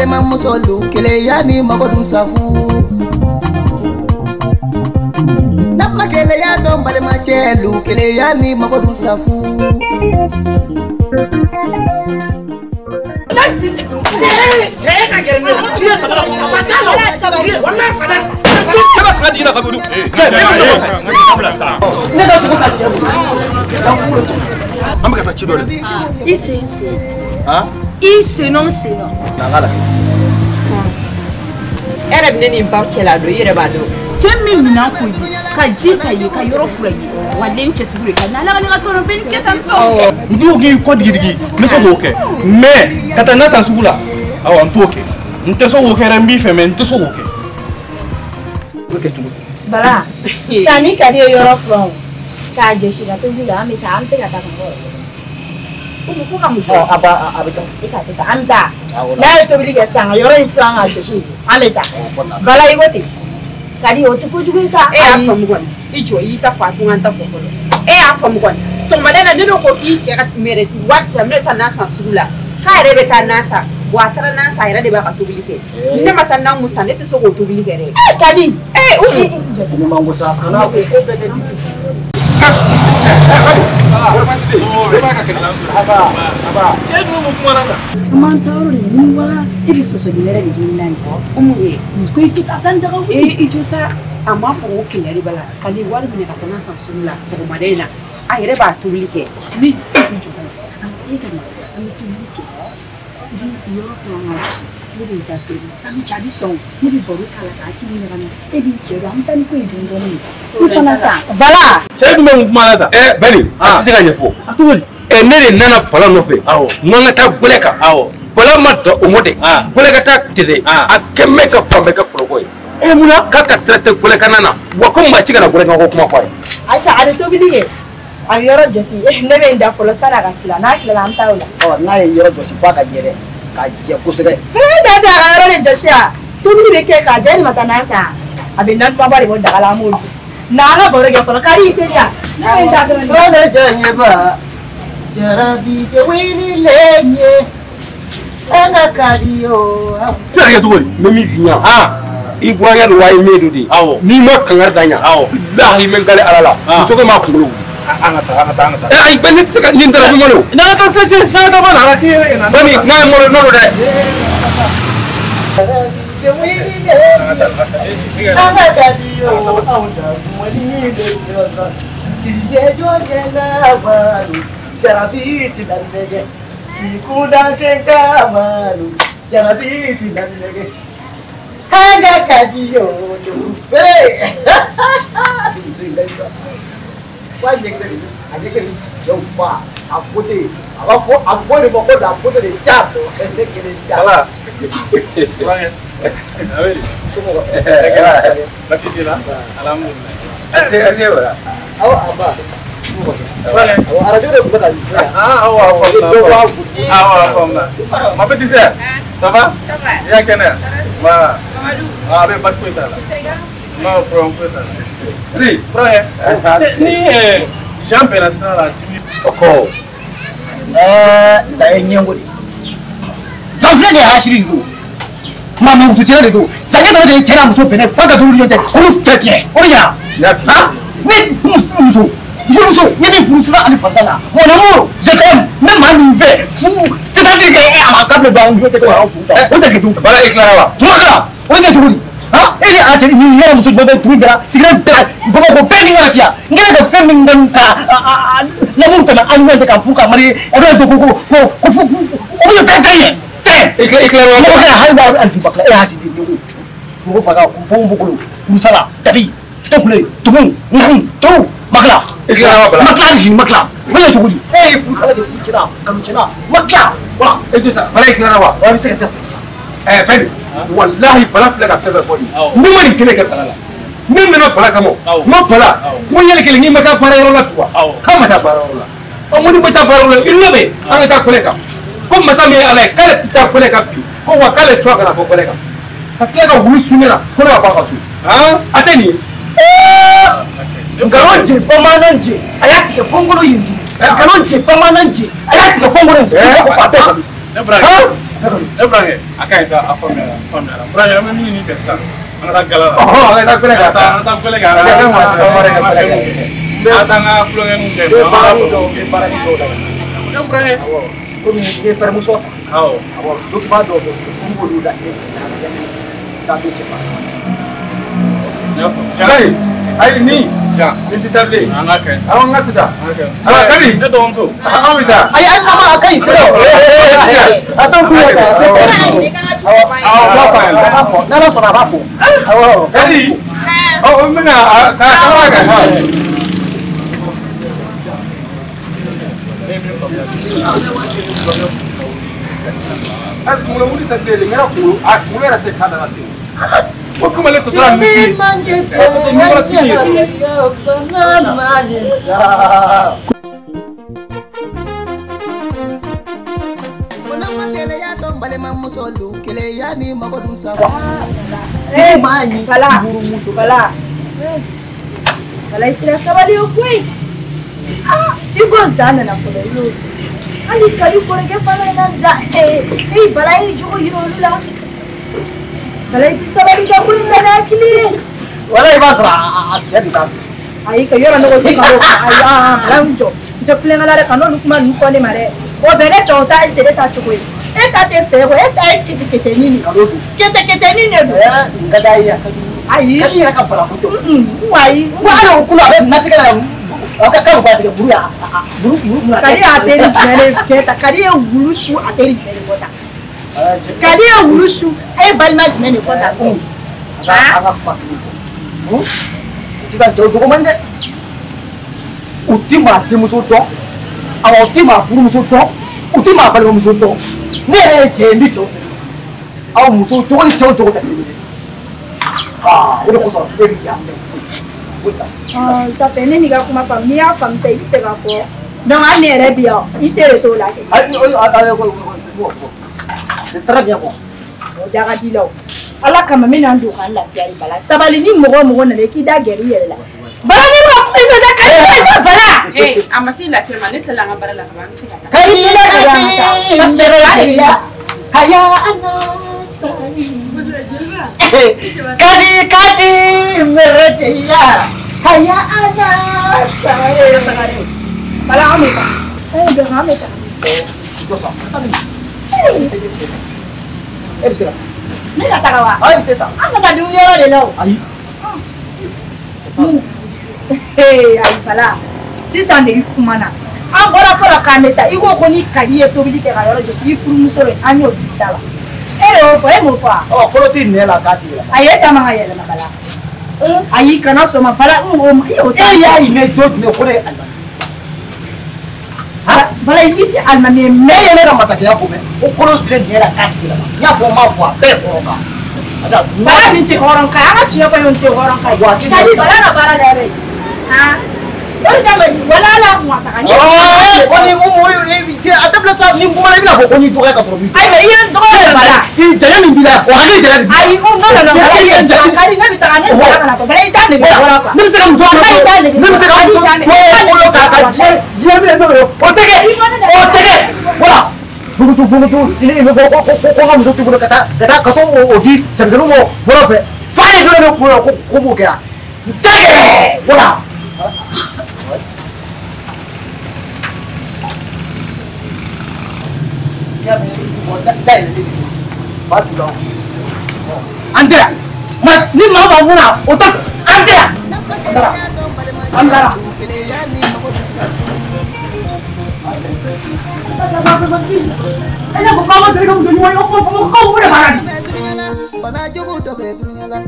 Balimamuso keleya ni mago dun safu. N'a keleya dɔn balimacɛ lu keleya ni mago dun safu. Ne ka sogo san cɛ bolo. An bɛ ka taa ci dɔ de. I sen sen. I sen nɔ sen nɔ. Na n k'a lajɛ. E yɛrɛ bɛ ne ni n ba cɛla don i yɛrɛ b'a dɔn. Cɛ min minɛn ko ye ka ji ta ye ka yɔrɔ fura ye wa den cɛsiri ka n'ala ka ne ka tɔnɔ bɛ nin kɛ tan tɔ. N t'o k'i kɔ digidigi n bɛ se k'o kɛ mais ka taa na san sugu la awɔ n t'o kɛ n tɛ se k'o kɛ dɛ n b'i fɛ mais n tɛ se k'o kɛ. O bɛ kɛ cogo di. Bala sanni ka di ye yɔrɔ furan o k'a jɔsi ka tobili la an bɛ taa an bɛ se ka taa ka bɔ ko ka mun kɛ. A ba a bɛ taa. E k'a to tan an bɛ taa n'a ye tobili kɛ sisan ka yɔrɔ in furan k'a jɔsi an bɛ taa Bala i ko ten. Kadi o tɛ kojugu ye sa. E y'a faamu kɔni i jɔ i y'i ta fɔ a tun ka n ta fɔ fɔlɔ e y'a faamu kɔni sɔgɔmada in na ne de ko k'i cɛ ka mɛrɛ wari ci n bɛna taa nan san sugu la k'a yɛrɛ bɛ taa nan san wa a taara nan san a yɛrɛ de b'a ka tobili kɛ ne ma taa nan mun san ne tɛ se k'o tobili kɛ dɛ. Kadi ee u ni mango sa kana ko ko bɛɛ kɛ. An b'an taa yɔrɔ de ɲini wa e bɛ sɔsɔli wɛrɛ de ɲini na nin o mun ye ko i tɛ taa san daga wuli. I jɔ sa a m'a fɔ ko keleya de b'a la ka ni wari minɛ ka taa n'a san sugu la sɔgɔmada in na a yɛrɛ b'a tobili kɛ ni e k'i jɔ e ka na an bɛ tobili kɛ i bɛ yɔrɔ furan k'a jɔsi ne bɛ da tobi sani cɛ a bɛ sɔn ne bɛ baro k'a la k'a tulu ɲagami e b'i cɛ don an bɛ taa ni ko ye dɔɔni dɔɔni i fana sa Bala. Cɛ jumɛn kun kuma la tan. Bani a tɛ se ka ɲɛfɔ. A cogo di. Ne de nana Bala nɔfɛ. Awɔ. N ko an ka taa gɛlɛ kan. Awɔ. Bala ma dan o ma dɛ. Gɛlɛ ka taa tɛ dɛ. A kɛ bɛ ka fan bɛɛ kɛ foroko ye. Mun na k'a ka sira tɛ gɛlɛkanna na wa ko maa si kana gɛlɛkan ko kuma fɔ a ye. Ayisa a bɛ tobili kɛ a bɛ yɔrɔ jɔsi ne bɛ n da fɔlɔ sani a ka tila n'a tilala an bɛ taa o la. Ɔ n'a ye yɔrɔ jɔsi f'a ka jɛ dɛ ka jɛ kosɛbɛ. E da tɛ a ka yɔrɔ de jɔsi yan tobili bɛ kɛ k'a jɛ e de ma taa nan san a bɛ nan dumanba de bɔ daga la an b'o dun na an ka baro kɛ fɔlɔ kari i teliya ne bɛ n da dɔɔni. O de jɔnɲɛba jarabi de wililen ye an ka kadi o. Tɛ se ka kɛ cogo di. N bɛ min f'i ɲɛna. I burankɛ don wa i mɛ don de. Awɔ. N'i ma kangari da ɲa. Awɔ. Bilahi n bɛ n kali Ala la. Muso ko m'a kunkolo wuli. An ka taa an ka taa an ka taa. Ayi ne tɛ se ka nin dara n malo. N'an ka taa se cɛ n'an ka taa bɔ a la k'i yɛrɛ ɲɛna. Bani n'a ye malo n'o don dɛ. An ka kadi o anw da mɔni de jɔsɔ k'i jɔ la malo jarabi ti la nɛgɛ k'i kun sen ka malo jarabi ti la nɛgɛ. An ka kadi o fere. Wa ɲɛkisɛ de a ɲɛkisɛ de cɛw ba a beauté a b'a fɔ a bɛ fɔ de ma ko la beauté de diable ne kelen diable. Ala. A bɛ di. Somɔgɔw. Baasi t'i la. Alhamdulilayi. A tɛ wala. Awɔ a ba. Awɔ arajo de tun bɛ ka yan. Awɔ a faamuna. Dɔ b'a fo. Awɔ a faamuna. Ma petite sœur. Ça va? Ça va. I y'a kɛnɛ? Voilà. Mamadou. Ah bɛ baasi foyi t'a la. Non problème foyi t'a la. Ri, burankɛ. Ni Jean bɛnna sira la dimi. Ɔkɔ. Sa ye ɲɛngo de ye. San filɛ nin ye hasiri de don. Maa mankutu de don. San ɲɛ dɔ de ye cɛ n'a muso bɛnɛ f'a ka dumuni ɲɔgɔn cɛ k'olu cɛ tiɲɛ. O de ɲɛna. N y'a f'i ye. Ne muso furumuso n ye min furu sira ani fanta la. Mon amour, je t'aime. Ne maa min fɛ furu c'est-à-dire que a ma câble don an ni ɲɔgɔn cɛ ko k'an furu sa. O tɛ kɛ tugun. Bala i tilara wa? Tuma tila. O bɛ kɛ cogo di? E ni a cɛ ni yɔrɔ muso jumɛn bɛ dugu bɛɛ la sigilen bɛɛ la Bamakɔ bɛɛ ni ɲɔgɔn cɛ yan n kɛlen ka fɛn min kɔni ta l'amour tɛmɛ an ni ɲɔgɔn cɛ ka furu ka marier a bɛna don ko ko ko ko fo o bɛ taa ɲɛ tɛ. I tilara wa? Mɔgɔ kɛra hali n'a hali bi bakila e y'a sigi ne ko foro faga kun bɔn furusala dabi tɛ kule tumu nkun to makila. I tilara wa Bala? Makila hali sini makila o bɛ kɛ cogo di? E ye furusala de furu cɛla kanu cɛla makila wa. E jɔ sa Bala i tilara wa? Wa a bɛ se ka taa furu sa. Fɛn de walahi Bala filɛ ka fɛn fɛn fɔ nin ye ne ma nin kelen kɛ Bala la ne nana Bala kama n ma Bala n ko yali kelen n'i ma taa baarayɔrɔ la bi wa k'a ma taa baarayɔrɔ la ɔ n ko n'i ma taa baarayɔrɔ la i labɛn an ka taa kɔlɛ kan ko masa min ye Ala ye k'ale tɛ taa kɔlɛ kan bi ko wa k'ale tɔgɔ kana fɔ kɔlɛ kan ka tila ka wulu sun ne la ko ne ka bɔ a ka so a tɛ nin ye. Nkalon je bamanan je a y'a tigɛ fo n kolo ye n dimi nkalon je bamanan je a y'a tigɛ fo n kolo ye n dimi ko fa bɛɛ kɔni. Ne burankɛ. Ne burankɛ a ka ɲi sa a faamuyara a faamuyara burankɛ an bɛ min ɲini i fɛ sisan an ka taa gala la. Ɔhɔn an ka taa gɛlɛ kan. An ka taa gɛlɛ kan. An ka taa an ka taa an ka tulonkɛninw kɛ. N bɛ baara dɔw n bɛ baara dɔw la. Ne burankɛ. Komi i ye pɛrɛmuso ta. Awɔ. Awɔ document dɔw bɛ yen n b'olu lase k'a lajɛ k'a to cɛ ma. N y'a faamu. Ayi ayi ni. Jan. Nin tɛ taa bilen. An ka kɛ. Awɔ an ka to tan. Ala Kadi. Ne dɔgɔmuso. Anw bɛ taa. Ayi hali n'a ma a ka ɲi sɛbɛ. A t'o kun ye sa. Awɔ n b'a fɔ a ɲɛna. A b'a fɔ n'Ala sɔnna a b'a fɔ. Awɔ. Kadi. Ɔ n bɛna a taa kala kan. Kunkolo wuli tɛ bilen n kɛra kunkolo a kunkolo yɛrɛ tɛ k'a da la ten. O kamalen tɔ tora misi. Bala Bala Bala i sera sabali o koyi. I ko zan nana fɔlɔ i y'o hali Kadi kɔrɔkɛ fana na zan ee Bala y'i jogo yira olu la. Bala i ti sabali ka ko in na hakili ye. Wala i b'a sɔrɔ a cɛ de t'a fɛ. Ayi ka yɔrɔ ne ko k'o ayi Bala n jɔ n tɛ kulonkɛ la dɛ ka n'olu kuma ninnu fɔ ne ma dɛ. O bɛn ne fɛ o ta e ta cogo ye. E ta tɛ fɛ ko e ta ye keteketeni de ye. Keteketeni de don. N ka d'a ye a ka di. Ayi. Kadi yɛrɛ ka bala ko tɛ. Ayi. N ko hali o kulo a bɛ natigɛ la. A ka kan ka tigɛ buru ya buru buru. Kadi y'a teri jumɛn de kɛ ta Kadi ye wulu su a teri jumɛn de kɔ ta. Kadi ye wulu su e balima jumɛn de kɔ ta. An ka kuma kelen fɔ. Sisan cɛw jogo man ɲi dɛ. U ti maa denmuso dɔn, awɔ u ti maa furumuso dɔn, u ti maa balimamuso dɔn. Ne yɛrɛ ye cɛ ye n bi cɛw tɛmɛ. Aw musow jogo ni cɛw jogo tɛ kelen ye. O de kosɔn e b'i yan foyi t'a. Ça fait ne m'i ka kuma faamu n'i y'a faamu sisan i bɛ fɛ k'a fɔ donc hali ne yɛrɛ bi yan i se de t'o la kɛ. Ayi c'est très bien bon. O da ka di la o. Ala kama n bɛna n don ka n lafiya de Bala sabali ni mɔgɔ o mɔgɔ nana i k'i da gɛrɛ i yɛrɛ la. Bala ne ma kuma i fɛ sa Kadi sa Bala. Ee a ma se lafiya ma ne tilala an ka baara la ka ban an bɛ se ka taa. Kadi haya ana Kadi Kadi meretiya haya ana sayi. Bala an bɛ taa. Ee bɛn an bɛ taa. Dɔ sɔn. E bɛ se ka taa. Ne ka taga wa? E bɛ se taa. An ka taa dumuni yɔrɔ de la o. Ayi. Ee ayi Bala sisan de i kumana an bɔra fɔlɔ k'an bɛ taa i ko ko ni Kadi ye tobili kɛ ka yɔrɔ jɔsi i furumuso de an y'o di ta la e de y'o fɔ e m'o fɔ wa? Ɔ kolo tɛ nɛ la k'a t'i yɛlɛma. Ayi e ta man ka yɛlɛma Bala. Ayi kana sɔn ma Bala n ko i y'o ta. E y'a ye ne don jumɛn ko ne ye alimami. Bala i tɛ alimami ye mais e ye ne ka masakɛya ko mɛn ko kolo tɛ nɛ la k'a t'i yɛlɛma n y'a fɔ n m'a fɔ a bɛɛ ye hɔrɔn kan. Bala nin tɛ hɔrɔn kan ye an ka tiɲɛ fɔ nin tɛ hɔrɔn kan ye. Kadi Bala ka baara la yɛrɛ han o de kama wala ala kun ka taga ɲɛ. Kɔni a dabila sa ni kumana i bɛna fɔ ko n y'i dɔgɔya ka sɔrɔ min. Ayi mais i ye n dɔgɔya de Bala. I janya min b'i la o hakili janya de b'i la. Ayi non non non Bala i ye Kadi ne bɛ taga ne bɛ taga ka na fɔ Bala i t'a nege bɔra quoi. Ne bɛ se ka muso ne bɛ se ka muso to bolo k'a ka diɲɛ minɛ n'o ye o tɛ kɛ o tɛ kɛ voilà. Bugutu bugutu i bɛ ko ko ko ka muso t'i bolo ka taa ka taa ka t'o o di cɛmisɛnninw ma bɔlɔn fɛ fa ye dɔrɔn ne kun na ko ko b'o kɛ yan n tɛ kɛ voilà. Fa t'u la an tɛ yan ni maa b'a mun na o tɛ an tɛ yan an taara an taara. E ko k'aw ma deli ka muso ɲuman ye o ko k'aw de b'a la di. Bana jugu dɔ bɛ dunuya la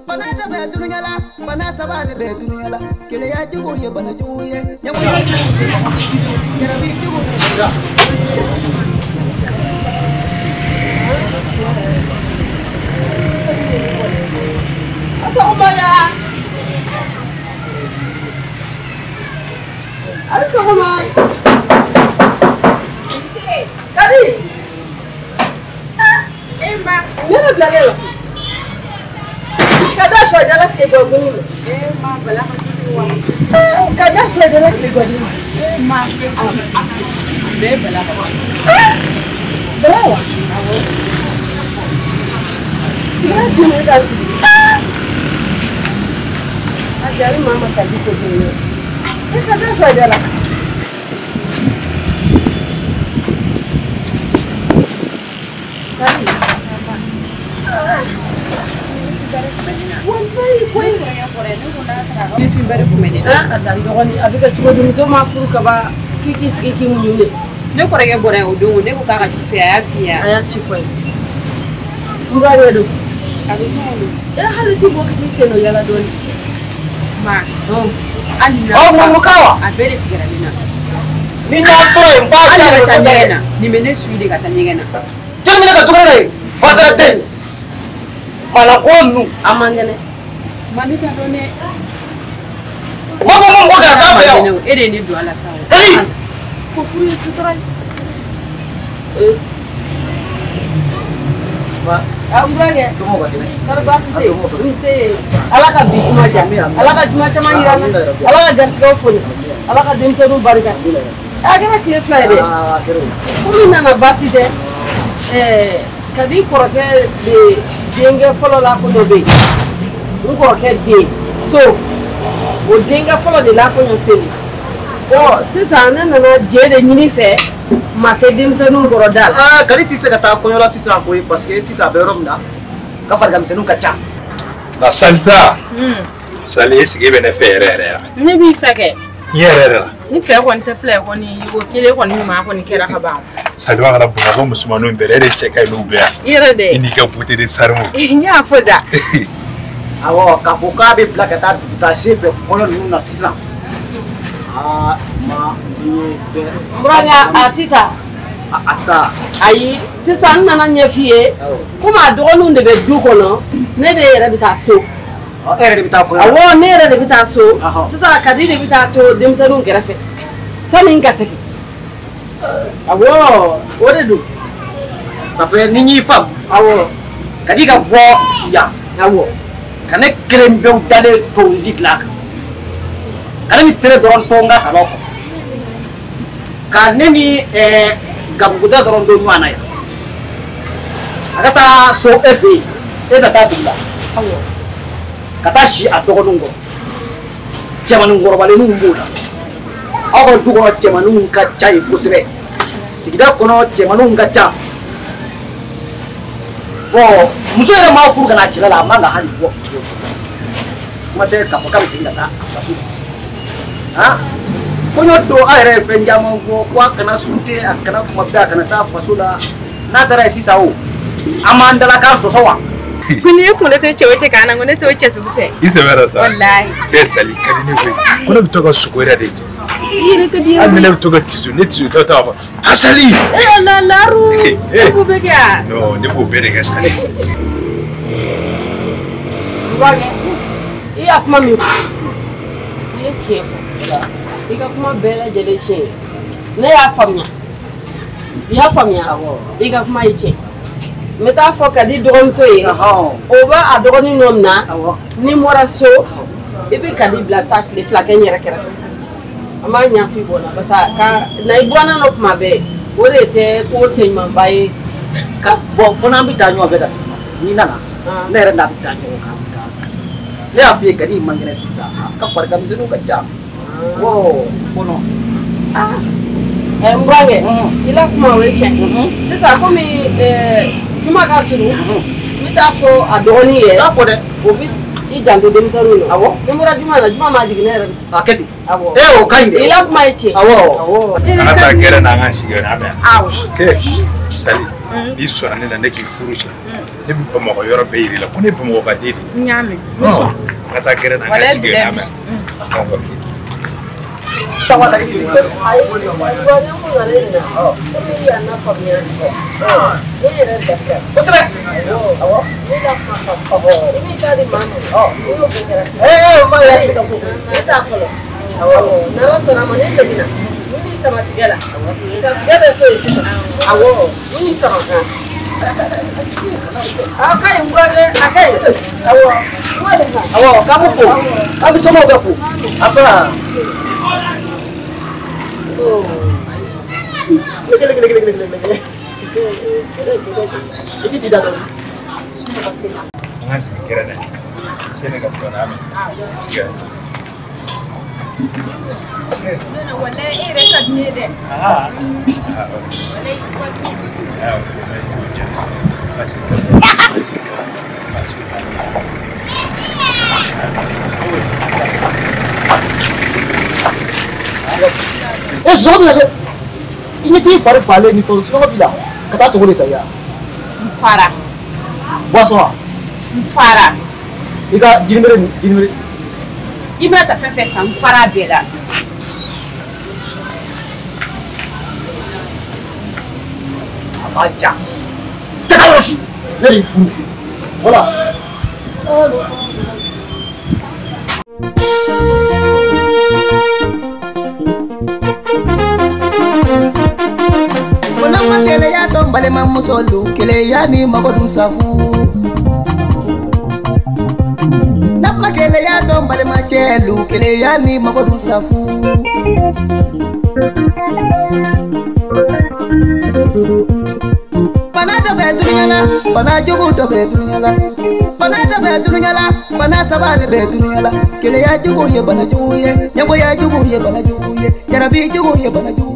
bana dɔ bɛ dunuya la bana saba de bɛ dunuya la keleya jugu ye bana jugu ye ɲɛmɔgɔya jugu yɛrɛbi jugu ye. Sɔgɔma la. A ni sɔgɔma. Kadi. E ma. Ne de bilalen don. Ka da sɔ jala tile gɔngɔn ma. E ma Bala ka tigi wa. Ka da sɔ jala tile gɔngɔn ma. E ma. A bɛɛ Bala ka. Bala wa? Awɔ. Sigira jumɛn ka sigi? A jari maa masaji ko ten ye. E ka taa sɔrɔ da la. Ne fin bari kun bɛ ne la. A dan dɔgɔnin a bɛ kɛ cogo di muso ma furu kaba f'i k'i sigi k'i muɲu de. Ne kɔrɔkɛ bɔra yen o don ne ko k'a ka ci fɛ a y'a f'i ye. A y'a ci fɔ ye. N ba yɛrɛ don. A bɛ so kɔnɔ. E hali t'i bɔ k'i sen don yala dɔɔni. Ma hali na. Ɔ mun ka wa? A bɛɛ de tigɛra ne na. Ni n y'a sɔrɔ yen n b'a hali diya ka taa de ɲɛgɛn na nin bɛ ne suit de ka taa ɲɛgɛn na. Jɔnni bɛ ne ka du kɔnɔ yen? Batara den. Malakɔ ninnu. A man kɛnɛ. Ma ne t'a dɔn dɛ. U b'a fɔ ko mɔgɔ kana s'an fɛ yan. E de ye ne don a la sa o. Kali. Ko furu ye sutura ye. Ma. A n burankɛ. Somɔgɔw ka kɛnɛ? Kɔri baasi tɛ yen. Nse. Ala ka bi juma diya. Ala ka juma caman yira an na. Ala ka garisigɛw foni. Ala ka denmisɛnninw barika. A kɛra tile 2 ye dɛ. Aa a kɛra o. Komi nana baasi tɛ. Ɛɛ Kadi kɔrɔkɛ de denkɛ fɔlɔ la ko dɔ bɛ yen. N kɔrɔkɛ den so o denkɛ fɔlɔ de la kɔɲɔ seli. Ɔ sisan ne nana jɛ de ɲini fɛ ma kɛ denmisɛnninw kɔrɔ da la. Aa Kadi tɛ se ka taa kɔɲɔ la sisan koyi parce que sisan a bɛ yɔrɔ min na ka fariganmisɛnninw ka ca. La Salisa. Sali e sigi bɛ ne fɛ yɛrɛ yɛrɛ la. Ne b'i fɛ kɛ. N yɛrɛ yɛrɛ la. Ni fɛ kɔni tɛ filɛ kɔni ko kelen kɔni ɲuman kɔni kɛra ka ban. Saliba kana Bamakɔ musomaninw bɛɛ e de cɛ ka ɲi n'u bɛɛ yan. I yɛrɛ dɛ. I n'i ka beauté de charme. N y'a fɔ sa. Awɔ k'a fɔ k'a bɛ bila ka taa dugutaa sen fɛ kɔɲɔ ninnu na sisan. Aa ma nin ye bɛɛ. N burankɛ a ti taa. A ti taa. Ayi sisan n nana ɲɛf'i ye komi a dɔgɔninw de bɛ du kɔnɔ ne de yɛrɛ bɛ taa so. E yɛrɛ de bɛ taa kɔɲɔ la. Awɔ ne yɛrɛ de bɛ taa so. Sisan Kadi de bɛ taa to denmisɛnninw kɛrɛfɛ sani n ka segin. Awɔ o de don. Ça fait ni n y'i faamu. Awɔ. Kadi ka bɔ yan. Awɔ. Ka ne kelen pewu dalen to n si dilan kan. Ka ne ni tere dɔrɔn to n ka salon kɔnɔ. Ka ne ni gabuguda dɔrɔn to ɲɔgɔn na yan. A ka taa so e fɛ yen e bɛ taa dugu la. Awɔ. Ka taa si a dɔgɔninw kɔrɔ. Cɛmanin kɔrɔbalenninw b'o la. Aw ka du kɔnɔ cɛmaninw ka ca yen kosɛbɛ. Sigida kɔnɔ cɛmaninw ka ca. Bon muso yɛrɛ maa furu ka na cɛla la a man ka hali bɔ k'i to. Kuma tɛ k'a fɔ k'a bɛ segin ka taa a faso. Han kɔɲɔ don a yɛrɛ ye fɛn caman fɔ ko a kana sute a kana kuma bɛɛ a kana taa faso la n'a taara yen sisan o an b'an dalakan sɔsɔ wa. Ko n'i ye kunkolo to cɛ o cɛ kan na ko ne t'o cɛ sugu fɛ. I sɛbɛ la sa. Walayi. Cɛ Sali ka di ne koyi. Ko ne bɛ to ka sogo yɛrɛ de. I yɛrɛ ka di ye. Hali ni ne bɛ to ka tiso ne tiso tɔ t'a fɔ a Sali. E la laru. E b'o bɛɛ kɛ wa. Non ne b'o bɛɛ de kɛ Sali. N burankɛ i y'a kuma min fɔ i ye tiɲɛ fɔ i ka kuma bɛɛ lajɛlen tiɲɛ ye ne y'a faamuya i y'a faamuya i ka kuma ye tiɲɛ. N bɛ taa fɔ Kadi dɔgɔmuso ye o b'a a dɔgɔnin nɔ min na ni n bɔra so i bɛ Kadi bila taa tile 2 kɛ n yɛrɛ kɛrɛfɛ an b'a ɲɛf'i bɔnna parce que ka na i buranna nɔ kuma bɛɛ o de tɛ ko cɛɲumanba ye. Ka bɔn fo n'an bɛ taa ɲɔgɔn fɛ ka segin n'i nana ne yɛrɛ n'a bɛ taa ɲɔgɔn kan an bɛ taa ka segin ne y'a f'i ye Kadi man kɛnɛ sisan a ka fariganmisɛnninw ka ca wɔ fɔlɔ. N burankɛ i la kuma o ye tiɲɛ sisan komi juma ka surun n bɛ taa fɔ a dɔgɔnin ye. T'a fɔ dɛ. O bɛ i janto denmisɛnninw na. Awɔ. Ni n bɔra juma la juma ma jigin ne yɛrɛ bɛ. A kɛ ten. Awɔ. Ee o ka ɲi dɛ. I la kuma ye tiɲɛ. Awɔ. Awɔ. An ka taa gɛrɛn na an k'an sigi yɔrɔ an bɛ yan. Awɔ. Kɛ Sali n'i sɔnna ne na ne k'i furu cɛ ne bɛ Bamakɔ yɔrɔ bɛɛ yir'i la ko ne ye Bamakɔ ka den de ye. N y'a mɛn. An ka taa gɛrɛn na an k'an sigi yɔrɔ an bɛ yan. Donc ok. Ayi burankɛ ko nana ne na komi i y'a faamuya ne yɛrɛ lafiya. Kosɛbɛ. Awɔ. Ne ka kuma faamu. I b'i ta di maa ma. I y'o bɛɛ kɛra. Ee o ma yɛrɛ ka ko. Ne t'a fɔlɔ. Awɔ. N'Ala sɔnna a ma ne seginna. N b'i sama tigɛ la. Tigɛ bɛ so yen sisan. Awɔ. N b'i sama kan. A ka ɲi n burankɛ a ka ɲi. Awɔ. Awɔ k'an b'u fo k'an bɛ somɔgɔw bɛɛ fo. A ba. Leke leke leke leke leke. I ti da dɔɔni. An ka sigi kɛrɛ na. Sɛnɛ ka bɔ n'a mɛn. Sigi yan. Walayi e yɛrɛ ka di ne ye dɛ. Aa. Walayi. E sunɔgɔ b'i la dɛ. I ɲɛ t'i fari falen ni fɛnw sunɔgɔ b'i la ka taa sogo de san ya. N fara. Boisson wa? N fara. I ka jinimere ni jinimere. I mana taa fɛn fɛn san n fara a bɛɛ la. A b'a ja. Tɛ taa yɔrɔ si. Ne de y'i furu. Voilà. Keleya dɔn balimamusolu keleya ni mago dun safu. N'a ma keleya dɔn balimacɛlu keleya ni mago dun safu. Bana dɔ bɛ dunuya la, bana jugu dɔ bɛ dunuya la. Bana dɔ bɛ dunuya la, bana saba de bɛ dunuya la. Keleya jugu ye bana jugu ye, ɲɛgoya jugu ye bana jugu ye, jarabi jugu ye bana jugu ye.